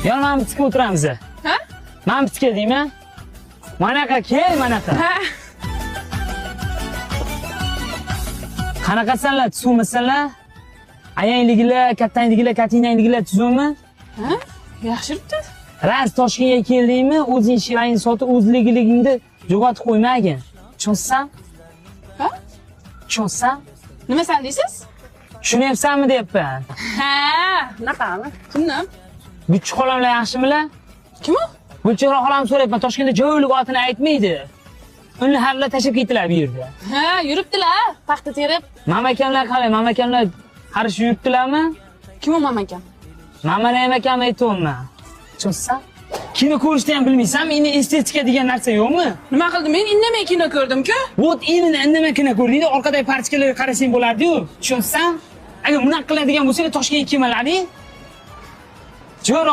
Yo, mana bu o'tiramiz. Ha? Mana bu deyman. Manaqa kel, manaqa. Ha. Qanaqasanlar, tuzukmisanlar? Ayangligilar, kattangligilar, katinangligilar tuzukmi? Ha? Yaxshi yuribdi. Ras Toshkentga keldingmi, o'zing shivangni sotib, o'zligligingni yo'qotib qo'ymagin. Tushunsan? Ha? Tushunsan? Nima san deysiz? Tushunyapsanmi deyapman. Ha, unaqami? Tushundim. Guchchi xolamlar yaxshimilar? Kim u? Gulchehra xolam so'rayapman, Toshkentda joylik otini aytmaydi. Uni harlar tashlab ketdilar bu yerda. Ha, yuribdilar, paxta terib. Mamakamlar qalay, mamakamlar qarshi yuribdilarmi? Kim u mamakam? Mamani akam aytyapman. Tushunsan? Kino ko'rishni ham bilmaysanmi? Endi estetika degan narsa yo'qmi? Nima qildim men? Indamay kino ko'rdim-ku. Вот именно indamay kino ko'rdingda, orqadagi partikalarga qarasang bo'lardi-yu. Tushunsan? Agar bunaqa qiladigan bo'lsang, Toshkentga kelmalaring. Jo'ra.